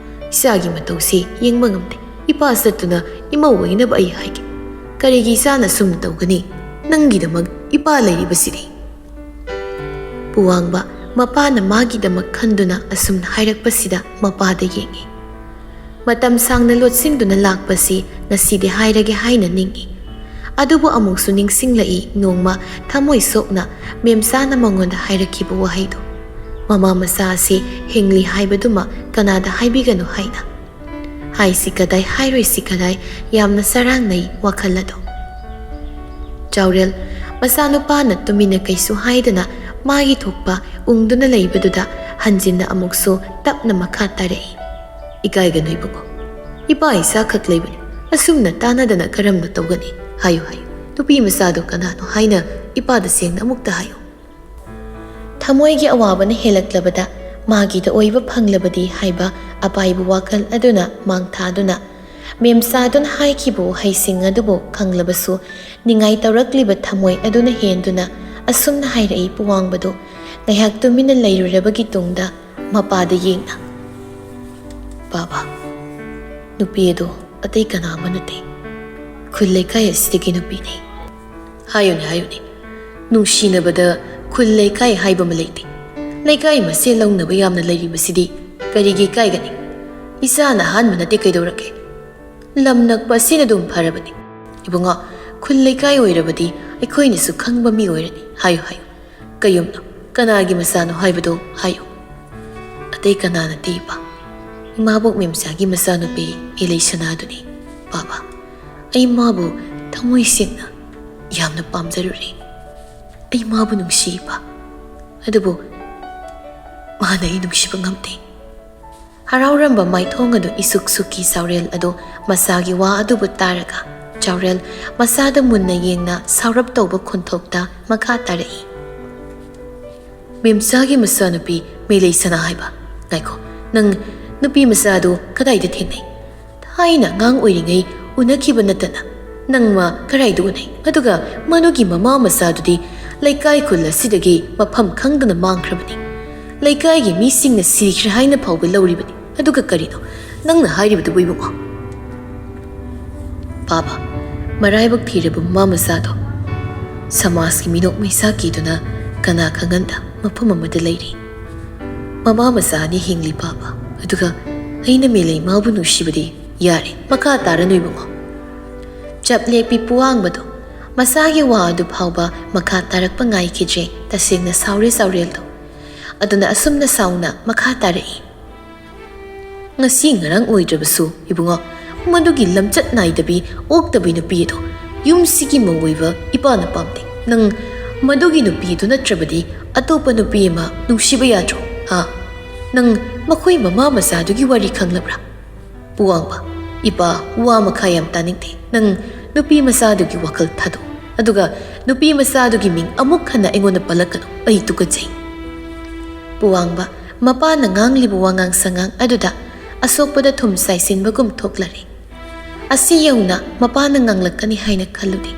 ꯏꯆꯥꯒꯤ ꯃꯇꯧꯁꯤ ꯌꯦꯡꯕ ꯉꯝꯗꯦ꯫ ꯏꯄꯥ ꯆꯠꯇꯨꯅ ꯏꯃꯧ ꯑꯣꯏꯅꯕ ꯑꯩ ꯍꯥꯏꯒꯦ꯫ ꯀꯔꯤꯒꯤ ꯏꯆꯥꯅ ꯁꯨꯝꯅ ꯇꯧꯒꯅꯤ? ꯅꯪꯒꯤꯗꯃꯛ ꯏꯄꯥ ꯂꯩꯔꯤꯕꯁꯤꯗꯤ"꯫ ꯄꯨꯋꯥꯡꯕ ꯃꯄꯥꯅ ꯃꯥꯒꯤꯗꯃꯛ ꯈꯟꯗꯨꯅ ꯑꯁꯨꯝꯅ ꯍꯥꯏꯔꯛꯄꯁꯤꯗ ꯃꯄꯥꯗ ꯌꯦꯡꯏ꯫ ꯃꯇꯝ ꯁꯥꯡꯅ ꯂꯣꯠꯁꯤꯟꯗꯨꯅ ꯂꯥꯛꯄꯁꯤ ꯉꯁꯤꯗꯤ ꯍꯥꯏꯔꯒꯦ ꯍꯥꯏꯅ ꯅꯤꯡꯏ꯫ ꯑꯗꯨꯕꯨ ꯑꯃꯨꯛꯁꯨ ꯅꯤꯡꯁꯤꯡꯂꯛꯏ ꯅꯣꯡꯃ ꯊꯃꯣꯏ ꯁꯣꯛꯅ ꯃꯦꯝꯆꯥꯅ ꯃꯉꯣꯟꯗ ꯍꯥꯏꯔꯛꯈꯤꯕ ꯋꯥꯍꯩꯗꯨ, "ꯃꯃꯥ ꯃꯆꯥ ꯑꯁꯤ ꯍꯤꯡꯂꯤ ꯍꯥꯏꯕꯗꯨꯃ ꯀꯅꯥꯗ ꯍꯥꯏꯕꯤꯒꯅꯨ" ꯍꯥꯏꯅ꯫ ꯍꯥꯏꯁꯤ ꯀꯗꯥꯏ, ꯍꯥꯏꯔꯣꯏꯁꯤ ꯀꯗꯥꯏ, ꯌꯥꯝꯅ ꯆꯔꯥꯡꯅꯩ ꯋꯥꯈꯜ ꯑꯗꯨ꯫ ꯆꯥꯎꯔꯦꯜ ꯃꯆꯥꯅꯨꯄꯥꯅ ꯇꯨꯃꯤꯟꯅ ꯀꯩꯁꯨ ꯍꯥꯏꯗꯅ ꯃꯥꯒꯤ ꯊꯣꯛꯄ ꯎꯪꯗꯨꯅ ꯂꯩꯕꯗꯨꯗ ꯍꯟꯖꯤꯟꯅ ꯑꯃꯨꯛꯁꯨ ꯇꯞꯅ ꯃꯈꯥ ꯇꯥꯔꯛꯏ꯫ "ꯏꯀꯥꯏꯒꯅꯨ ꯏꯕꯨꯡꯉꯣ, ꯏꯄꯥ ꯏꯆꯥꯈꯛ ꯂꯩꯕꯅꯤ꯫ ꯑꯁꯨꯝꯅ ꯇꯥꯟꯅꯗꯅ ꯀꯔꯝꯅ ꯇꯧꯒꯅꯤ? ꯍꯥꯏꯌꯨ, ꯍꯥꯏꯌꯨ, ꯅꯨꯄꯤ ꯃꯆꯥꯗꯨ ꯀꯅꯥꯅꯣ ꯍꯥꯏꯅ ꯏꯄꯥꯗ ꯁꯦꯡꯅ ꯑꯃꯨꯛꯇ ꯍꯥꯏꯌꯨ"꯫ ꯊꯃꯣꯏꯒꯤ ꯑꯋꯥꯕꯅ ꯍꯦꯜꯂꯛꯂꯕꯗ ꯃꯥꯒꯤꯗ ꯑꯣꯏꯕ ꯐꯪꯂꯕꯗꯤ ꯍꯥꯏꯕ ꯑꯄꯥꯏꯕ ꯋꯥꯈꯜ ꯑꯗꯨꯅ ꯃꯥꯡ ꯊꯥꯗꯨꯅ ꯃꯦꯝꯆꯥꯗꯨꯅ ꯍꯥꯏꯈꯤꯕ ꯋꯥꯍꯩꯁꯤꯡ ꯑꯗꯨꯕꯨ ꯈꯪꯂꯕꯁꯨ ꯅꯤꯡꯉꯥꯏ ꯇꯧꯔꯛꯂꯤꯕ ꯊꯃꯣꯏ ꯑꯗꯨꯅ ꯍꯦꯟꯗꯨꯅ ꯑꯁꯨꯝꯅ ꯍꯥꯏꯔꯛꯏ ꯄꯨꯋꯥꯡꯕꯗꯨ ꯉꯥꯏꯍꯥꯛ ꯇꯨꯃꯤꯟꯅ ꯂꯩꯔꯨꯔꯕꯒꯤ ꯇꯨꯡꯗ ꯃꯄꯥꯗ ꯌꯦꯡꯅ, "ꯕꯥꯕꯥ, ꯅꯨꯄꯤ ꯑꯗꯨ ꯑꯇꯩ ꯀꯅꯥ ꯑꯃ ꯅꯠꯇꯦ, ꯈꯨꯜ ꯂꯩꯀꯥꯏ ꯑꯁꯤꯗꯒꯤ ꯅꯨꯄꯤꯅꯤ"꯫ "ꯍꯥꯏꯌꯨꯅꯦ, ꯍꯥꯏꯌꯨꯅꯦ, ꯅꯨꯡꯁꯤꯅꯕꯗ ꯈꯨꯜ ꯂꯩꯀꯥꯏ ꯍꯥꯏꯕ ꯑꯃ ꯂꯩꯇꯦ꯫ ꯂꯩꯀꯥꯏ ꯃꯁꯦꯜ ꯂꯧꯅꯕ ꯌꯥꯝꯅ ꯂꯩꯔꯤꯕꯁꯤꯗꯤ ꯀꯔꯤꯒꯤ ꯏꯀꯥꯏꯒꯅꯤ? ꯏꯆꯥꯅ ꯑꯍꯥꯟꯕ ꯅꯠꯇꯦ, ꯀꯩꯗꯧꯔꯒꯦ? ꯂꯝ ꯅꯛꯄ ꯑꯁꯤꯅ ꯑꯗꯨꯝ ꯐꯔꯕꯅꯤ꯫ ꯏꯕꯨꯡꯉꯣ, ꯈꯨꯜ ꯂꯩꯀꯥꯏ ꯑꯣꯏꯔꯕꯗꯤ ꯑꯩꯈꯣꯏꯅꯁꯨ ꯈꯪꯕ ꯃꯤ ꯑꯣꯏꯔꯅꯤ꯫ ꯍꯥꯏꯌꯨ, ꯍꯥꯏꯌꯨ, ꯀꯌꯨꯝꯅꯣ, ꯀꯅꯥꯒꯤ ꯃꯆꯥꯅꯣ ꯍꯥꯏꯕꯗꯨ ꯍꯥꯏꯌꯨ"꯫ ꯑꯇꯩ ꯀꯅꯥ ꯅꯠꯇꯦ ꯏꯄꯥ, ꯏꯃꯥꯕꯣꯛ ꯃꯦꯝꯆꯥꯒꯤ ꯃꯆꯥꯅꯨꯄꯤ ꯃꯦꯂꯩꯁꯅꯥꯗꯨꯅꯤ꯫ ꯄꯥꯕ, ꯑꯩ ꯃꯥꯕꯨ ꯊꯃꯣꯏ ꯁꯦꯡꯅ ꯌꯥꯝꯅ ꯄꯥꯝꯖꯔꯨꯔꯦ꯫ ꯑꯩ ꯃꯥꯕꯨ ꯅꯨꯡꯁꯤ ꯏꯄꯥ, ꯑꯗꯨꯕꯨ ꯃꯥꯅ ꯑꯩ ꯅꯨꯡꯁꯤꯕ ꯉꯝꯗꯦ꯫ ꯍꯔꯥꯎꯔꯝꯕ ꯃꯥꯏꯊꯣꯡ ꯑꯗꯨ ꯏꯁꯨꯛ ꯁꯨꯛꯈꯤ ꯆꯥꯎꯔꯦꯜ ꯑꯗꯣ ꯃꯆꯥꯒꯤ ꯋꯥ ꯑꯗꯨꯕꯨ ꯇꯥꯔꯒ꯫ ꯆꯥꯎꯔꯦꯜ ꯃꯆꯥꯗ ꯃꯨꯟꯅ ꯌꯦꯡꯅ ꯁꯥꯎꯔꯞ ꯇꯧꯕ ꯈꯣꯟꯊꯣꯛꯇ ꯃꯈꯥ ꯇꯥꯔꯛꯏ꯫ ꯃꯦꯝꯆꯥꯒꯤ ꯃꯆꯥꯅꯨꯄꯤ ꯃꯦꯂꯩꯁꯅꯥ ꯍꯥꯏꯕ? ꯉꯥꯏꯈꯣ, ꯅꯪ ꯅꯨꯄꯤ ꯃꯆꯥꯗꯨ ꯀꯗꯥꯏꯗ ꯊꯦꯡꯅꯩ? ꯊꯥꯏꯅ ꯑꯉꯥꯡ ꯑꯣꯏꯔꯤꯉꯩ ꯎꯅꯈꯤꯕ ꯅꯠꯇꯅ ꯅꯪ ꯃꯥ ꯀꯗꯥꯏꯗ ꯎꯅꯩ? ꯑꯗꯨꯒ ꯃꯗꯨꯒꯤ ꯃꯃꯥ ꯃꯆꯥꯗꯨꯗꯤ ꯂꯩꯀꯥꯏ ꯈꯨꯜ ꯑꯁꯤꯗꯒꯤ ꯃꯐꯝ ꯈꯪꯗꯅ ꯃꯥꯡꯈ꯭ꯔꯕꯅꯤ꯫ ꯂꯩꯀꯥꯏꯒꯤ ꯃꯤꯁꯤꯡꯅ ꯁꯤꯈ꯭ꯔꯦ ꯍꯥꯏꯅ ꯐꯥꯎꯕ ꯂꯧꯔꯤꯕꯅꯤ꯫ ꯑꯗꯨꯒ ꯀꯔꯤꯅꯣ ꯅꯪꯅ ꯍꯥꯏꯔꯤꯕꯗꯨꯕꯨ, ꯏꯕꯨꯡꯉꯣ? ꯄꯥꯕ, ꯃꯔꯥꯏꯕꯛ ꯊꯤꯔꯕ ꯃꯃꯥ ꯃꯆꯥꯗꯣ ꯁꯃꯥꯖꯀꯤ ꯃꯤꯅꯣꯛ ꯃꯩꯁꯥ ꯀꯤꯗꯨꯅ ꯀꯅꯥ ꯈꯪꯍꯟꯗ ꯃꯐꯝ ꯑꯃꯗ ꯂꯩꯔꯤ꯫ ꯃꯃꯥ ꯃꯆꯥ ꯑꯅꯤ ꯍꯤꯡꯂꯤ ꯄꯥꯕ, ꯑꯗꯨꯒ ꯑꯩꯅ ꯃꯦꯂꯩ ꯃꯥꯕꯨ ꯅꯨꯡꯁꯤꯕꯗꯤ ꯌꯥꯔꯦ, ꯃꯈꯥ ꯇꯥꯔꯅꯨ ꯏꯕꯨꯡꯉꯣ꯫ ꯆꯞ ꯂꯦꯞꯄꯤ ꯄꯨꯋꯥꯡꯕꯗꯣ ꯃꯆꯥꯒꯤ ꯋꯥ ꯑꯗꯨ ꯐꯥꯎꯕ ꯃꯈꯥ ꯇꯥꯔꯛꯄ ꯉꯥꯏꯈꯤꯗ꯭ꯔꯦ꯫ ꯇꯁꯦꯡꯅ ꯁꯥꯎꯔꯦ ꯆꯥꯎꯔꯦꯜꯗꯣ꯫ ꯑꯗꯨꯅ ꯑꯁꯨꯝꯅ ꯁꯥꯎꯅ ꯃꯈꯥ ꯇꯥꯔꯛꯏ꯫ ꯉꯁꯤ ꯉꯔꯥꯡ ꯑꯣꯏꯗ꯭ꯔꯕꯁꯨ ꯏꯕꯨꯡꯉꯣ, ꯃꯗꯨꯒꯤ ꯂꯝꯆꯠ ꯅꯥꯏꯗꯕꯤ ꯑꯣꯛꯇꯕꯤ ꯅꯨꯄꯤ ꯑꯗꯣ ꯌꯨꯝꯁꯤꯒꯤ ꯃꯧ ꯑꯣꯏꯕ ꯏꯄꯥꯅ ꯄꯥꯝꯗꯦ꯫ ꯅꯪ ꯃꯗꯨꯒꯤ ꯅꯨꯄꯤ ꯑꯗꯨ ꯅꯠꯇ꯭ꯔꯕꯗꯤ ꯑꯇꯣꯞꯄ ꯅꯨꯄꯤ ꯑꯃ ꯅꯨꯡꯁꯤꯕ ꯌꯥꯗ꯭ꯔꯣ? ꯍꯥ? ꯅꯪ ꯃꯈꯣꯏ ꯃꯃꯥ ꯃꯆꯥꯗꯨꯒꯤ ꯋꯥꯔꯤ ꯈꯪꯂꯕ꯭ꯔꯥ? ꯄꯨꯋꯥꯡꯕ, ꯏꯄꯥ, ꯋꯥ ꯃꯈꯥ ꯌꯥꯝ ꯇꯥꯅꯤꯡꯗꯦ꯫ ꯅꯪ ꯅꯨꯄꯤ ꯃꯆꯥꯗꯨꯒꯤ ꯋꯥꯈꯜ ꯊꯥꯗꯣꯛ꯫ ꯑꯗꯨꯒ ꯅꯨꯄꯤ ꯃꯆꯥꯗꯨꯒꯤ ꯃꯤꯡ ꯑꯃꯨꯛ ꯍꯟꯅ ꯑꯩꯉꯣꯟꯗ ꯄꯜꯂꯛꯀꯅꯨ꯫ ꯑꯩ ꯇꯨꯀꯠꯆꯩ꯫ ꯄꯨꯋꯥꯡꯕ, ꯃꯄꯥꯅ ꯉꯥꯡꯂꯤꯕ ꯋꯥꯉꯥꯡ ꯁꯉꯥꯡ ꯑꯗꯨꯗ ꯑꯁꯣꯛꯄꯗ ꯊꯨꯝ ꯆꯥꯏꯁꯤꯟꯕꯒꯨꯝ ꯊꯣꯛꯂꯔꯦ꯫ ꯑꯁꯤ ꯌꯧꯅ ꯃꯄꯥꯅ ꯉꯥꯡꯂꯛꯀꯅꯤ ꯍꯥꯏꯅ ꯈꯜꯂꯨꯗꯦ꯫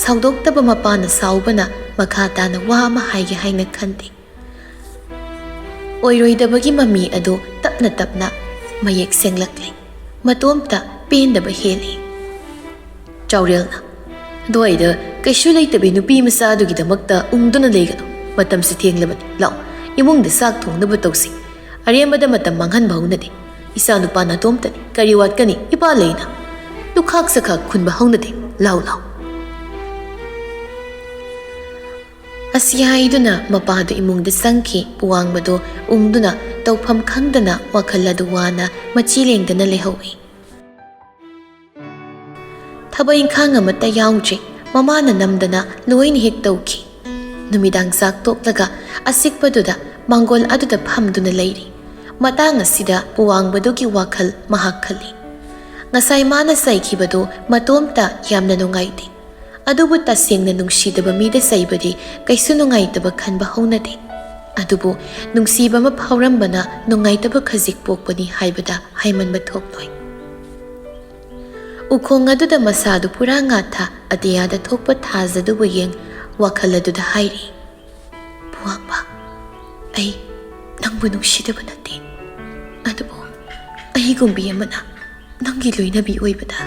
ꯁꯥꯎꯗꯣꯛꯇꯕ ꯃꯄꯥꯅ ꯁꯥꯎꯕꯅ ꯃꯈꯥ ꯇꯥꯅ ꯋꯥ ꯑꯃ ꯍꯥꯏꯒꯦ ꯍꯥꯏꯅ ꯈꯟꯗꯦ꯫ ꯑꯣꯏꯔꯣꯏꯗꯕꯒꯤ ꯃꯃꯤ ꯑꯗꯨ ꯇꯞꯅ ꯇꯞꯅ ꯃꯌꯦꯛ ꯁꯦꯡꯂꯛꯂꯦ꯫ ꯃꯇꯣꯝꯇ ꯄꯦꯟꯗꯕ ꯍꯦꯜꯂꯤ꯫ ꯆꯥꯎꯔꯦꯜꯅ, "ꯑꯗꯨꯋꯥꯏꯗ ꯀꯩꯁꯨ ꯂꯩꯇꯕꯤ ꯅꯨꯄꯤ ꯃꯆꯥꯗꯨꯒꯤꯗꯃꯛꯇ ꯎꯪꯗꯨꯅ ꯂꯩꯒꯅꯨ꯫ ꯃꯇꯝꯁꯤ ꯊꯦꯡꯂꯕꯅꯤ꯫ ꯂꯥꯛꯑꯣ, ꯏꯃꯨꯡꯗ ꯆꯥꯛ ꯊꯣꯡꯅꯕ ꯇꯧꯁꯤ꯫ ꯑꯔꯦꯝꯕꯗ ꯃꯇꯝ ꯃꯥꯡꯍꯟꯕ ꯍꯧꯅꯗꯦ꯫ ꯏꯆꯥ ꯅꯨꯄꯥ ꯅꯥꯇꯣꯝꯇꯅꯤ꯫ ꯀꯔꯤ ꯋꯥꯠꯀꯅꯤ? ꯏꯄꯥ ꯂꯩꯅ꯫ ꯂꯨꯈꯥꯛ ꯁꯈꯥꯛ ꯈꯨꯟꯕ ꯍꯧꯅꯗꯦ꯫ ꯂꯥꯎ, ꯂꯥꯎ꯫" ꯑꯁꯤ ꯍꯥꯏꯗꯨꯅ ꯃꯄꯥꯗꯨ ꯏꯃꯨꯡꯗ ꯆꯪꯈꯤ꯫ ꯄꯨꯋꯥꯡꯕꯗꯨ ꯎꯪꯗꯨꯅ ꯇꯧꯐꯝ ꯈꯪꯗꯅ ꯋꯥꯈꯜ ꯑꯗꯨ ꯋꯥꯅ ꯃꯆꯤ ꯂꯦꯡꯗꯅ ꯂꯩꯍꯧꯏ꯫ ꯊꯕꯛ ꯏꯪꯈꯥꯡ ꯑꯃꯠꯇ ꯌꯥꯎꯗ꯭ꯔꯤ꯫ ꯃꯃꯥꯅ ꯅꯝꯗꯅ ꯂꯣꯏꯅ ꯍꯦꯛ ꯇꯧꯈꯤ꯫ ꯅꯨꯃꯤꯗꯥꯡ ꯆꯥꯛ ꯇꯣꯛꯂꯒ ꯑꯆꯤꯛꯄꯗꯨꯗ ꯃꯥꯡꯒꯣꯜ ꯑꯗꯨꯗ ꯐꯝꯗꯨꯅ ꯂꯩꯔꯤ꯫ ꯃꯇꯥꯡ ꯑꯁꯤꯗ ꯄꯨꯋꯥꯡꯕꯗꯨꯒꯤ ꯋꯥꯈꯜ ꯃꯍꯥꯛ ꯈꯜꯂꯤ꯫ ꯉꯁꯥꯏ ꯃꯥꯅ ꯆꯩꯈꯤꯕꯗꯨ ꯃꯇꯣꯝꯇ ꯌꯥꯝꯅ ꯅꯨꯡꯉꯥꯏꯇꯦ꯫ ꯑꯗꯨꯕꯨ ꯇꯁꯦꯡꯅ ꯅꯨꯡꯁꯤꯗꯕ ꯃꯤꯗ ꯆꯩꯕꯗꯤ ꯀꯩꯁꯨ ꯅꯨꯡꯉꯥꯏꯇꯕ ꯈꯟꯕ ꯍꯧꯅꯗꯦ꯫ ꯑꯗꯨꯕꯨ ꯅꯨꯡꯁꯤꯕ ꯑꯃ ꯐꯥꯎꯔꯝꯕꯅ ꯅꯨꯡꯉꯥꯏꯇꯕ ꯈꯖꯤꯛ ꯄꯣꯛꯄꯅꯤ ꯍꯥꯏꯕꯗ ꯍꯥꯏꯃꯟꯕ ꯊꯣꯛꯂꯣꯏ꯫ ꯎꯈꯣꯡ ꯑꯗꯨꯗ ꯃꯁꯥꯗꯨ ꯄꯨꯔꯥ ꯉꯥꯊ ꯑꯇꯤꯌꯥꯗ ꯊꯣꯛꯄ ꯊꯥꯖꯗꯨꯕꯨ ꯌꯦꯡ ꯋꯥꯈꯜ ꯑꯗꯨꯗ ꯍꯥꯏꯔꯤ, "ꯄꯨꯋꯥꯡꯕ, ꯑꯩ ꯅꯪꯕꯨ ꯅꯨꯡꯁꯤꯗꯕ ꯅꯠꯇꯦ꯫ ꯑꯗꯨꯕꯨ ꯑꯩꯒꯨꯝꯕꯤ ꯑꯃꯅ ꯅꯪꯒꯤ ꯂꯣꯏꯅꯕꯤ ꯑꯣꯏꯕꯗ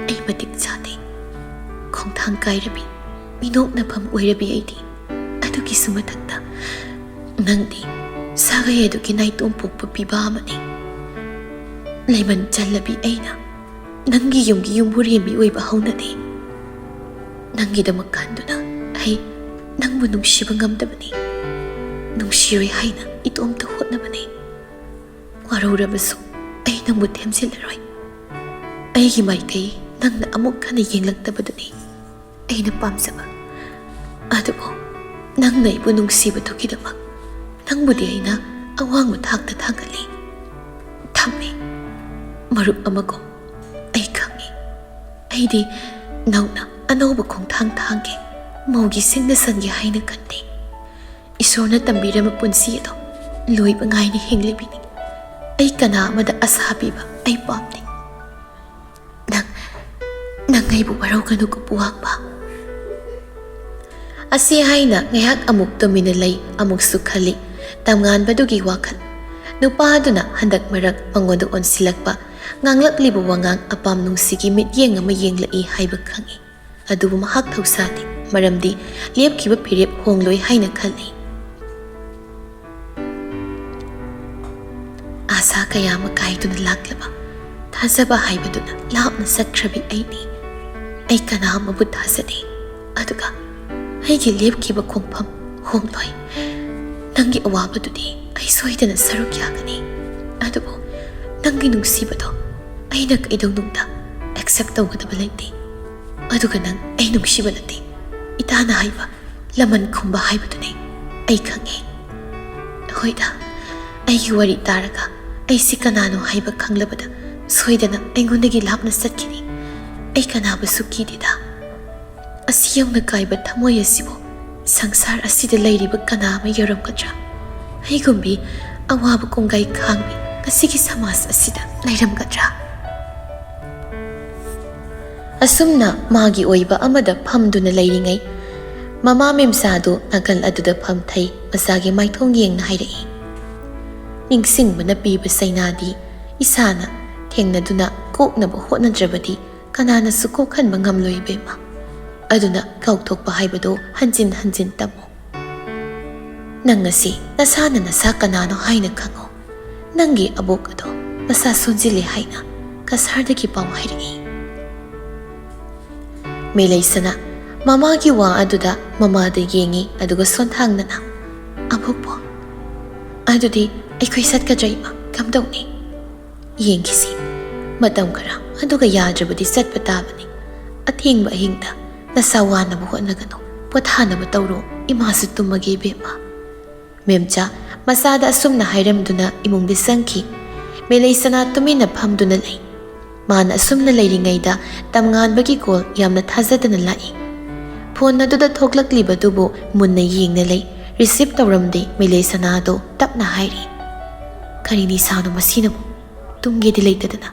ꯑꯩ ꯃꯇꯤꯛ ꯆꯥꯗꯦ꯫ ꯈꯣꯡꯊꯥꯡ ꯀꯥꯏꯔꯕꯤ, ꯃꯤꯅꯣꯛꯅꯐꯝ ꯑꯣꯏꯔꯕꯤ ꯑꯩꯗꯤ꯫ ꯑꯗꯨꯒꯤꯁꯨ ꯃꯊꯛꯇ ꯅꯪꯗꯤ ꯁꯥꯒꯩ ꯑꯗꯨꯒꯤ ꯅꯥꯏꯇꯣꯝ ꯄꯣꯛꯄ ꯄꯤꯕꯥ ꯑꯃꯅꯤ꯫ ꯂꯩꯃꯟ ꯆꯜꯂꯕꯤ ꯑꯩꯅ ꯅꯪꯒꯤ ꯌꯨꯝꯒꯤ ꯌꯨꯝꯕꯨꯔꯦꯝꯕꯤ ꯑꯣꯏꯕ ꯍꯧꯅꯗꯦ꯫ ꯅꯪꯒꯤꯗꯃꯛ ꯈꯟꯗꯨꯅ ꯑꯩ ꯅꯪꯕꯨ ꯅꯨꯡꯁꯤꯕ ꯉꯝꯗꯕꯅꯤ꯫ ꯅꯨꯡꯁꯤꯔꯣꯏ ꯍꯥꯏꯅ ꯏꯇꯣꯝꯇ ꯍꯣꯠꯅꯕꯅꯤ꯫ ꯋꯥꯔꯧꯔꯕꯁꯨ ꯑꯩ ꯅꯪꯕꯨ ꯊꯦꯝꯖꯤꯜꯂꯔꯣꯏ꯫ ꯑꯩꯒꯤ ꯃꯥꯏꯀꯩ ꯅꯪꯅ ꯑꯃꯨꯛ ꯍꯟꯅ ꯌꯦꯡꯂꯛꯇꯕꯗꯨꯅꯤ ꯑꯩꯅ ꯄꯥꯝꯖꯕ꯫ ꯑꯗꯨꯕꯨ ꯅꯪꯅ ꯑꯩꯕꯨ ꯅꯨꯡꯁꯤꯕꯗꯨꯒꯤꯗꯃꯛ ꯅꯪꯕꯨꯗꯤ ꯑꯩꯅ ꯑꯋꯥꯡꯕ ꯊꯥꯛꯇ ꯊꯥꯡꯒꯠꯂꯤ꯫ ꯊꯝꯃꯤ, ꯃꯔꯨꯞ ꯑꯃꯒꯨꯝ꯫ ꯑꯩ ꯈꯪꯏ, ꯑꯩꯗꯤ ꯅꯧꯅ ꯑꯅꯧꯕ ꯈꯣꯡꯊꯥꯡ ꯊꯥꯡꯒꯦ, ꯃꯧꯒꯤ ꯁꯤꯡꯅ ꯁꯟꯒꯦ ꯍꯥꯏꯅ ꯈꯟꯗꯦ꯫ ꯏꯁꯣꯔꯅ ꯇꯝꯕꯤꯔꯝꯕ ꯄꯨꯟꯁꯤ ꯑꯗꯣ ꯂꯣꯏꯕ ꯉꯥꯏꯅ ꯍꯤꯡꯂꯤꯕꯤꯅꯤ꯫ ꯑꯩ ꯀꯅꯥ ꯑꯃꯗ ꯑꯁꯥ ꯄꯤꯕ ꯑꯩ ꯄꯥꯝꯗꯦ꯫ ꯅꯪ, ꯅꯪ ꯑꯩꯕꯨ ꯋꯥꯔꯧꯒꯅꯨꯀꯣ ꯄꯨꯋꯥꯡꯕ꯫" ꯑꯁꯤ ꯍꯥꯏꯅ ꯉꯥꯏꯍꯥꯛ ꯑꯃꯨꯛ ꯇꯨꯃꯤꯟꯅ ꯂꯩ, ꯑꯃꯨꯛꯁꯨ ꯈꯜꯂꯤ ꯇꯝꯉꯥꯟꯕꯗꯨꯒꯤ ꯋꯥꯈꯜ꯫ ꯅꯨꯄꯥ ꯑꯗꯨꯅ ꯍꯟꯗꯛ ꯃꯔꯛ ꯃꯉꯣꯟꯗ ꯑꯣꯟꯁꯤꯜꯂꯛꯄ ꯉꯥꯡꯂꯛꯂꯤꯕ ꯋꯥꯉꯥꯡ ꯑꯄꯥꯝ ꯅꯨꯡꯁꯤꯒꯤ ꯃꯤꯠꯌꯦꯡ ꯑꯃ ꯌꯦꯡꯂꯛꯏ ꯍꯥꯏꯕ ꯈꯪꯏ꯫ ꯑꯗꯨꯕꯨ ꯃꯍꯥꯛ ꯊꯧꯁꯥꯗꯦ, ꯃꯔꯝꯗꯤ ꯂꯦꯞꯈꯤꯕ ꯐꯤꯔꯦꯞ ꯍꯣꯡꯂꯣꯏ ꯍꯥꯏꯅ ꯈꯜꯂꯤ꯫ ꯑꯥꯁꯥ ꯀꯌꯥ ꯑꯃ ꯀꯥꯏꯗꯨꯅ ꯂꯥꯛꯂꯕ, ꯊꯥꯖꯕ ꯍꯥꯏꯕꯗꯨꯅ ꯂꯥꯞꯅ ꯆꯠꯈ꯭ꯔꯕꯤ ꯑꯩꯅꯤ꯫ ꯑꯩ ꯀꯅꯥ ꯑꯃꯕꯨ ꯊꯥꯖꯗꯦ, ꯑꯗꯨꯒ ꯑꯩꯒꯤ ꯂꯦꯞꯈꯤꯕ ꯈꯣꯡꯐꯝ ꯍꯣꯡꯂꯣꯏ, ꯅꯪꯒꯤ ꯑꯋꯥꯕꯗꯨꯗꯤ ꯑꯩ ꯁꯣꯏꯗꯅ ꯁꯔꯨꯛ ꯌꯥꯒꯅꯤ꯫ ꯑꯗꯨꯕꯨ ꯅꯪꯒꯤ ꯅꯨꯡꯁꯤꯕꯗꯣ ꯑꯩꯅ ꯀꯩꯗꯧꯅꯨꯡꯗ ꯑꯦꯛꯁꯦꯞ ꯇꯧꯒꯗꯕ ꯂꯩꯇꯦ꯫ ꯑꯗꯨꯒ ꯅꯪ ꯑꯩ ꯅꯨꯡꯁꯤꯕ ꯅꯠꯇꯦ, ꯏꯇꯥꯅ ꯍꯥꯏꯕ ꯂꯃꯟ ꯈꯨꯝꯕ ꯍꯥꯏꯕꯗꯨꯅꯤ꯫ ꯑꯩ ꯈꯪꯉꯦ꯫ ꯍꯣꯏꯗ, ꯑꯩꯒꯤ ꯋꯥꯔꯤ ꯇꯥꯔꯒ ꯑꯩꯁꯤ ꯀꯅꯥꯅꯣ ꯍꯥꯏꯕ ꯈꯪꯂꯕꯗ ꯁꯣꯏꯗꯅ ꯑꯩꯉꯣꯟꯗꯒꯤ ꯂꯥꯞꯅ ꯆꯠꯈꯤꯅꯤ꯫ ꯑꯩ ꯀꯅꯥꯕꯨꯁꯨ ꯀꯤꯗꯦꯗ꯫ ꯑꯁꯤ ꯌꯧꯅ ꯀꯥꯏꯕ ꯊꯃꯣꯏ ꯑꯁꯤꯕꯨ ꯁꯪꯁꯥꯔ ꯑꯁꯤꯗ ꯂꯩꯔꯤꯕ ꯀꯅꯥ ꯑꯃ ꯌꯧꯔꯝꯒꯗ꯭ꯔꯥ? ꯑꯩꯒꯨꯝꯕꯤ ꯑꯋꯥꯕ ꯀꯣꯡꯒꯥꯏ ꯈꯥꯡꯕꯤ ꯉꯁꯤꯒꯤ ꯁꯃꯥꯖ ꯑꯁꯤꯗ ꯂꯩꯔꯝꯒꯗ꯭ꯔꯥ? ꯑꯁꯨꯝꯅ ꯃꯥꯒꯤ ꯑꯣꯏꯕ ꯑꯃꯗ ꯐꯝꯗꯨꯅ ꯂꯩꯔꯤꯉꯩ, ꯃꯃꯥ ꯃꯦꯝꯆꯥꯗꯨ ꯅꯥꯀꯜ ꯑꯗꯨꯗ ꯐꯝꯊꯩ, ꯃꯆꯥꯒꯤ ꯃꯥꯏꯊꯣꯡ ꯌꯦꯡꯅ ꯍꯥꯏꯔꯛꯏ꯫ ꯅꯤꯡꯁꯤꯡꯕꯅ ꯄꯤꯕ ꯆꯩꯅꯥꯗꯤ ꯏꯁꯥꯅ ꯊꯦꯡꯅꯗꯨꯅ ꯀꯣꯛꯅꯕ ꯍꯣꯠꯅꯗ꯭ꯔꯕꯗꯤ ꯀꯅꯥꯅꯁꯨ ꯀꯣꯛꯍꯟꯕ ꯉꯝꯂꯣꯏ ꯏꯕꯦꯝꯃ꯫ ꯑꯗꯨꯅ ꯀꯥꯎꯊꯣꯛꯄ ꯍꯥꯏꯕꯗꯨ ꯍꯟꯖꯤꯟ ꯍꯟꯖꯤꯟ ꯇꯝꯃꯨ꯫ ꯅꯪ ꯑꯁꯤ ꯅꯁꯥꯅ ꯅꯁꯥ ꯀꯅꯥꯅꯣ ꯍꯥꯏꯅ ꯈꯪꯉꯨ꯫ ꯅꯪꯒꯤ ꯑꯕꯣꯛ ꯑꯗꯣ ꯃꯁꯥ ꯁꯣꯟꯖꯤꯜꯂꯦ ꯍꯥꯏꯅ ꯀꯁꯥꯔꯗꯒꯤ ꯄꯥꯎ ꯍꯥꯏꯔꯛꯏ꯫ ꯃꯦꯂꯩꯁꯅꯥ ꯃꯃꯥꯒꯤ ꯋꯥ ꯑꯗꯨꯗ ꯃꯃꯥꯗ ꯌꯦꯡꯉꯤ, ꯑꯗꯨꯒ ꯁꯣꯟꯊꯥꯡꯅꯅ, "ꯑꯕꯣꯛꯄꯣ, ꯑꯗꯨꯗꯤ ꯑꯩꯈꯣꯏ ꯆꯠꯀꯗ꯭ꯔꯥ ꯏꯃꯥ? ꯀꯝꯗꯧꯅꯤ? ꯌꯦꯡꯈꯤꯁꯤ꯫ ꯃꯇꯝ ꯈꯔ, ꯑꯗꯨꯒ ꯌꯥꯗ꯭ꯔꯕꯗꯤ ꯆꯠꯄ ꯇꯥꯕꯅꯤ꯫ ꯑꯊꯦꯡꯕ ꯑꯍꯤꯡꯗ ꯅꯁꯥ ꯋꯥꯅꯕ ꯍꯣꯠꯅꯒꯅꯨ, ꯄꯣꯊꯥꯅꯕ ꯇꯧꯔꯣ, ꯏꯃꯥꯁꯨ ꯇꯨꯝꯃꯒꯦ ꯏꯕꯦꯝꯃ꯫" ꯃꯦꯝꯆꯥ ꯃꯆꯥꯗ ꯑꯁꯨꯝꯅ ꯍꯥꯏꯔꯝꯗꯨꯅ ꯏꯃꯨꯡꯗ ꯆꯪꯈꯤ꯫ ꯃꯦꯂꯩꯁꯅꯥ ꯇꯨꯃꯤꯟꯅ ꯐꯝꯗꯨꯅ ꯂꯩ꯫ ꯃꯥꯅ ꯑꯁꯨꯝꯅ ꯂꯩꯔꯤꯉꯩꯗ ꯇꯝꯉꯥꯟꯕꯒꯤ ꯀꯣꯜ ꯌꯥꯝꯅ ꯊꯥꯖꯗꯅ ꯂꯥꯛꯏ꯫ ꯐꯣꯟ ꯑꯗꯨꯗ ꯊꯣꯛꯂꯛꯂꯤꯕꯗꯨꯕꯨ ꯃꯨꯟꯅ ꯌꯦꯡꯅ ꯂꯩ꯫ ꯔꯤꯁꯤꯞ ꯇꯧꯔꯝꯗꯦ꯫ ꯃꯦꯂꯩꯁꯅꯥꯗꯣ ꯇꯞꯅ ꯍꯥꯏꯔꯤ, "ꯀꯔꯤ ꯅꯤꯁꯥꯅꯣ ꯃꯁꯤꯅꯕꯨ? ꯇꯨꯝꯒꯦꯗꯤ ꯂꯩꯇꯗꯅ